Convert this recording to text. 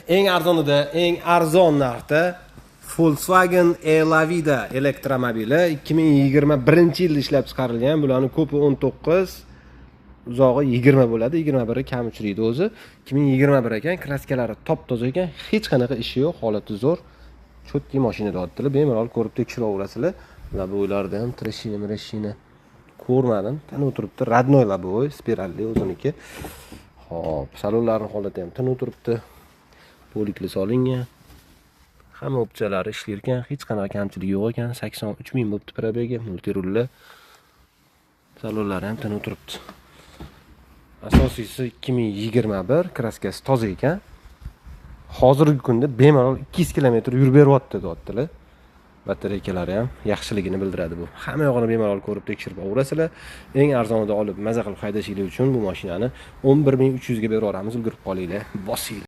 Eng arzonida, eng arzon narxda Volkswagen e-Lavida elektromobili, 2021-yilda ishlab chiqarilgan. Bularni ko'pi 19, uzog'i 20 bo'ladi, 21 kam uchraydi o'zi. 2021 ekan, краска lari top toza ekan, hech qanaqa ishi yo'q, holati zo'r. Чёткий mashina deyaptilar, bemalol ko'rib tekshiraverasizlar. Лобовой larda ham трещина мрещина ko'rmadim, tinib turibdi. Родной лобовой, spiralli o'ziniki. Xo'p, salonlarning holati ham tinib turibdi. Полик li solingan. Hamma opsiyalari ishlar ekan, hech qanaqa kamchiligi yo'q ekan. 83 ming bo'libdi пробег i, мультируль li. Salonlari ham tinib turibdi. Asosiysi, 2021, краска si toza ekan. Hozirgi kunda bemalol 200 kilometr yurib beryapti, deyaptilar. Батарейка lari ham yaxshiligini bildiradi bu. Hamma yog'ini bemalol ko'rib tekshirib olaverasizlar. Eng arzonida olib, maza qilib haydashinglar uchun bu mashinani 11 300 ga berib yuboramiz, ulgurib qolinglar. Bosinglar.